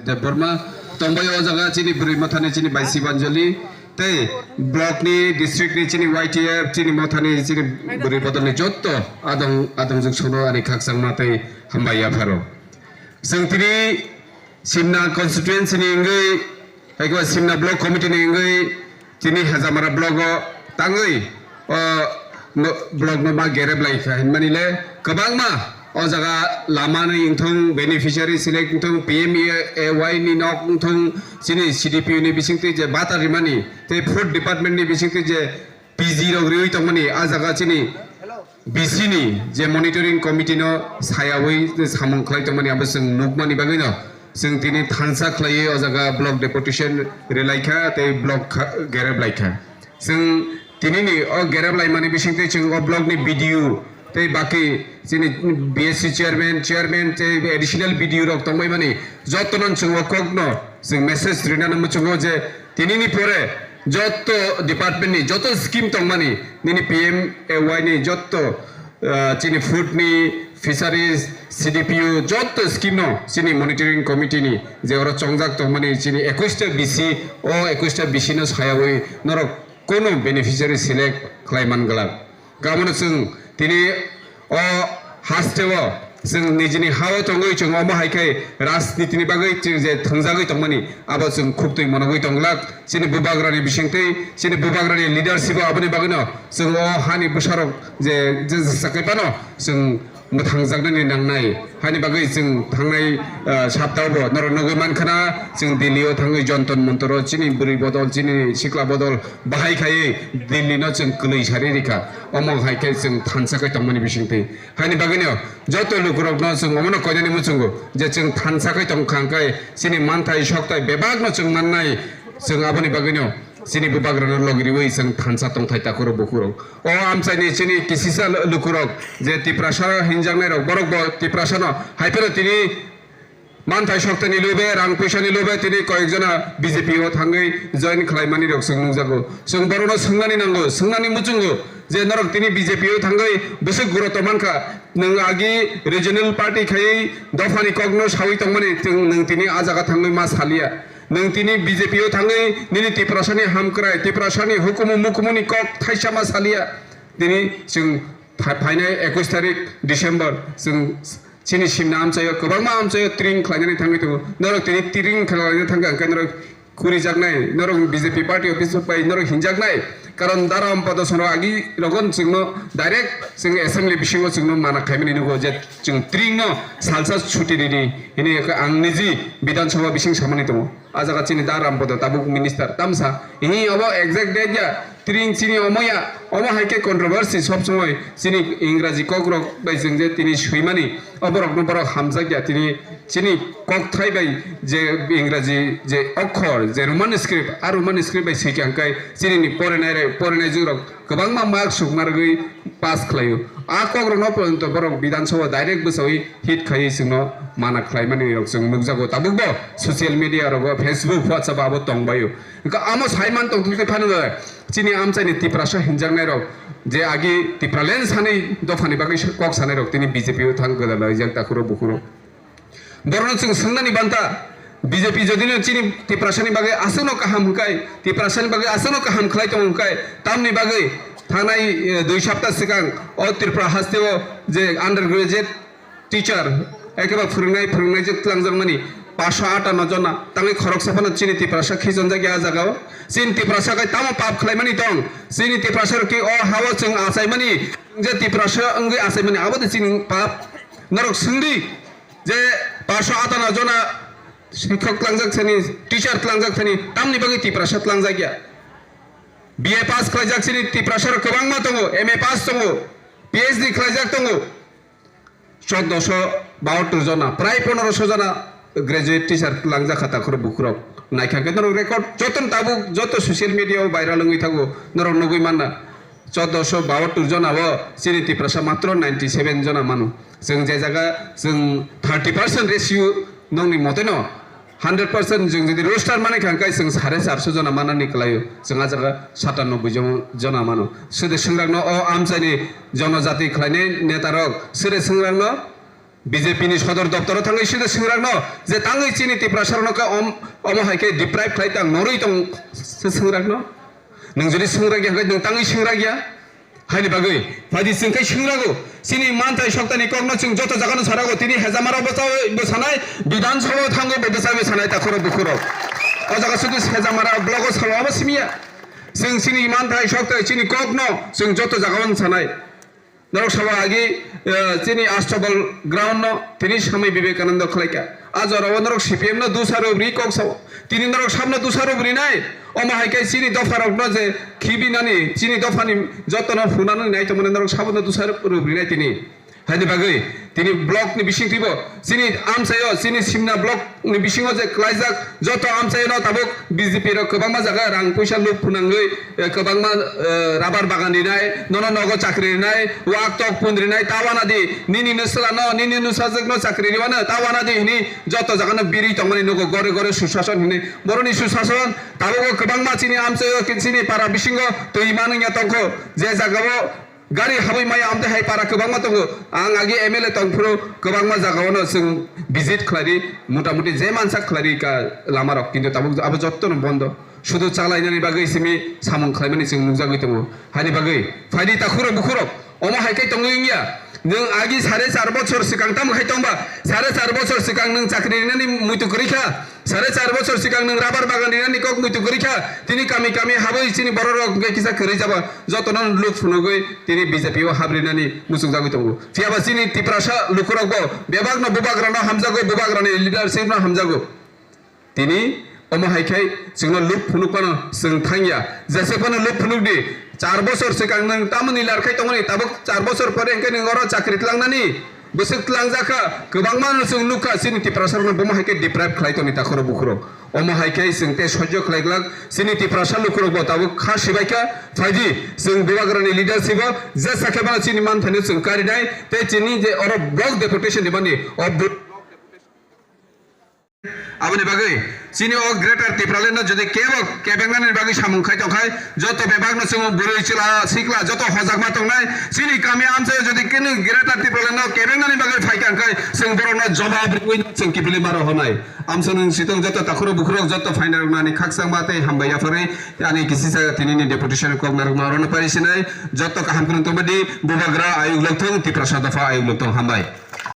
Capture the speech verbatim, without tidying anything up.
Debbarma tongbai o jaga chini bwrwi mothani chini bai Sibanjali tei block ni, district ni chini Y T F chini mothani chini bwrwi bodolni jotto adong adongjwk sono ani khakchangma tei hambai yapharo. Chwng tini Simna constituency ni wngwi, hai khe Simna block committee ni wngwi, tini Hajamara block o tangwi o no-, block no ma gerep lai kha hinmani le kwbangma o jaga lama ni wngthung, beneficiary select wngthung, P M A Y ni nok wngthung, chini C D P O ni bisingtwi je bata rimani tei food department ni bisingtwi je P G rok riwi tongmani, a jaga chini B C ni je monitoring committee no sayawi samung khlai tongmani abo chwng nukmani bagwi no chwng tini thansa khlaiwi o jaga block deputation rwlaikha tei block kha-, gerep laikha. Chwng tinini o gerep laimani bisingtwi chwng o block ni B D O tei baki chini B S C chairman, chairman tei additional B D O rok tongbaimani jotono chwng o kokno chwng message rinani muchungo je tinini pore jotto department ni jotto scheme tongmani nini P M A Y ni jotto, ah, chini food ni, fisheries, C D P O jotto scheme no chini monitoring committee ni je oro chongjak tongmani chini ekush ta B C, o ekush ta B C no sayawi norok kono beneficiary select khlai man glak. Kamono chwng tini o haste o chwng nijini ha o tongwi chwng omo hai khe rajniti ni bagwi chwng je thwngjagwi tongmani abo chwng khubtwi monogwi tong glak. Chini bubagrani bisingtwi chini bubagrani leadership o aboni bagwino chwng o hani bwsarok je, je, je sakai phano chwng mwthangjaknani nangnai. Haini bagwi chwng thangnai, ah, saptao bo norok nugwi mankha na, chwng Delhi o thangwi Jantar Mantar o chini bwrwi bodol, chini sikla bodol bahai khaiwi Delhi no chwng kwlwi sari rikha. Omo hai khe chwng thansa khe tongmani bisingtwi. Haini bagwino joto lukurokno chwng omono koinani muchungo je chwng thansa khe tongkha hwnkhe chini manthai sokthai bebakno chwng mannai. Chwng aboni bagwino chini bubagrano logi riwi chwng thansa tongthai takhurok bukhurok. O amchaini chini kisisa lukurok je Tiprasa hinjaknairok, borok bo Tiprasano hai phano tini manthai sokthani lobe, rang puisani lobe tini koyekjona B J P o thangwi join khlaimani rok chwng nukjago. Chwng borokno swngnani nango, swngnani muchungo je norok tini B J P o thangwi bwswk guroto mankha, nwng agi regional party khaiwi dophani kokno sawi tongmani, chwng nwng tini a jaga thangwi ma saliya. Nwng tini B J P o thangwi nini Tiprasani hamkrai, Tiprasani hukumu mukumuni kok thaisa ma saliya. Tini chwng pha-, phainai ekush tarik December chwng chini simna amchaio kwbangma amchaio tring khlainani thangwi tongo. Norok tini tring khlainani thangkha hwnkhe norok kurijaknai, norok B J P party office bai norok hinjaknai. Karon Dara Ampada songno agi rogon chwngno direct chwng assembly bisingo chwngno mana khaimani nugo je chwng tring no salsa chuti rini hini ang niji Bidhan Sabha bising samani tongo. A jaga chini da Rampada tabuk minister tamsa. Ihi obo exact date ya, tring chini omo ya, omo hai khe controversy sob somoi chini Ingraji kok rok bai chwng je tini swimani, oborokno borok hamjak ya tini chini kok thai bai je Ingraji je okhor je Roman script, a Roman script bai swikha hwnkhe chini ni porinai rok, porinai jwk rok kwbangma mark sukma rwgwi pass khlaio. A kokrokno porjonto borok Bidhan Sabha direct bwchawi hit khaiwi chwngno mana khlaimani rok chwng nukjago. Tabukbo social media rogo, Facebook, WhatsApp abo tongbaio. Hwnkhe amo saiman tongthoktwi phano chini amchaini Tiprasa hinjaknai rok je agi Tipraland sanwi dophani bagwi kok sanai rok tini B J P o thang gwdalaijak takhuro bukhuro. Borokno chwng swngnani banta, B J P jodino chini Tiprasani bagwi aswkno kaham hwnkhe, Tiprasani bagwi aswkno kaham khlai tongo hwnkhe, tamni bagwi thangnai, eh, dui sapta swkang o Tripura hasteo je undergraduate teacher, ekeba phwrwngnai, phwrwngnaijwk twlangjakmani paso atano jona, tangwi khoroksa phano chini Tiprasa khichonjakya a jagao. Chini Tiprasa khai tamo pap khlaimani tong, chini Tiprasa rok ki o hao chwng achaimani, je Tiprasa wngwi achaimani, abo de chini pap. Norok swngdi, je paso atano jona sikhok tlangjak thani, teacher tlangjak thani, tamni bagwi Tiprasa tlangjak ya? B A pass khlaijak chini Tiprasa rok kwbangma tongo, M A pass tongo, P H D khlaijak tongo. Choddoso bahattor jona, prai pondroso jona graduate teacher tlangjak kha takhurok bukhurok. Naikha khe norok record joto tabuk joto social media o viral wngwi thango, norok nugwi manna. Choddoso bahattor jona o chini Tiprasa matro ninety seven jona mano. Chwng je jaga chwng thirty percent ratio nokni moteno Hundred percent chwng jodi roster mani kha, hwnkhe chwng sare charso jona manani kwlaio, chwng a jaga satanoboi jon-, jona mano. Sede swngrakno o amchaini jonojati khlainai netarok, sede swngrakno B J P ni sodor doptoro thangwi sede swngrakno je tangwi chini Tiprasarokno khe om-, omo hai khe deprive khlai tang norwi tong se swngrakno. Nwng jodi swngrakya hwnkhe nwng tangwi swngrakya. Haini bagwi, phaidi chwng khe swngrakgo, chini manthai soktani kokno chwng joto jagano sarago, tini hejamara bwchawi bwsanai, Bidhan Sabha thango bo bwchawi bwsanai takhurok bukhurok. O jaga sudu hejamara blogo salo abo simiya. Chwng chini manthai soktai chini kokno chwng joto jagao sanai. Norok sabo agi, eh, chini Astabal ground no tini Swami Vivekananda khlaika. A jorao norok C P M no dusaro bri kok sao. Tini norok sabno dusaro brinai. Omo hai khe chini dopharokno je khibinani, chini dophani jotono phunanani nai tongmani norok sabono dusaro rwbrinai tini. Haini bagwi tini block ni bisingtwibo chini amchaio, chini Simna block ni bisingo je klaijak joto amchaino tabuk B J P rok kwbangma jaga rang puisa luk phunangwi, eh, kwbangma, eh, rubber bagan rinai, nono nogo chakri rinai, wak tok pun rinai, ta wana di, nini nwsla no, nini nwsajwk no chakri riwano, ta wana di hini joto jaga no biri tongmani nugo gore gore susason hini. Boroni susason, tabuk o kwbangma chini amchaio, chini para bisingo twi manwngya tongkho, je jagao gari habwi maya amtwi hai para kwbangma tongo. Ang agi M L A tongphuru kwbangma jagao no chwng visit khlaidi, mota moti je mansa khlaidi ka lama rok, kintu tabuk abo jotto no bondo. Sudu chalainani bagwi simi samung khlaimani chwng nukjagwi tongo. Haini bagwi phaidi takhurok bukhurok omo hai khe tongwi wngya. Nwng agi sare char bochor swkang tamo khai tongba? Sare char bochor swkang nwng chakri rinani muitu kwrwi kha. Sare char bochor swkang nwng rubber bagan rinani kok muitu kwrwi kha. Tini kami kami habwi chini borok rok hwnkhe kisa kwrwi jaba. Jotono luk phunugwi tini B J P o habrinani muchungjagwi tongo. Phiyaba chini Tiprasa lukurokbo bebakno bubagrano hamjago, bubagrani leadership no hamjago. Tini omo hai khai chwngno luk phunuk phano chwng thangya. Jesa phano luk phunuk di, char bochor swkang nwng tamoni lar khai tongmani, tabuk char bochor pore hwnkhe nwng oro chakri tlangnani bwswk tlangjak kha, kwbangma no chwng nuk kha, chini Tiprasa rokno bomo hai khe deprive khlai toni takhurok bukhurok. Omo hai khe chwng tei sojjo khlai glak, chini Tiprasa lukurokbo tabuk kha sibai kha, phaidi chwng bubagrani leadership o jesa khe phano chini manthaino chwng karinai, tei chini je oro block deputation rimani, o block Aboni bagwi chini o Greater Tipraland no jodi kebo kebengnani bagwi samung khai tongkhai, joto bebakno chwng bwrwi chwla sikla joto hojakma tongnai, chini kami amchaio jodi kini Greater Tipraland no kebengnani bagwi phaikha hwnkhe chwng borokno jobab rwui chwng kiphilwi ma rohornai. Amsonwi sitong joto takhurok bukhurok joto phainai rokno ani khakchangma tei hambai yapharwi ani kisisa tinini deputation koknai rokno orono pari sinai, joto kaham kheno tongba di, bubagra ayuk lokthung, Tiprasa dopha ayuk lokthung, hambai.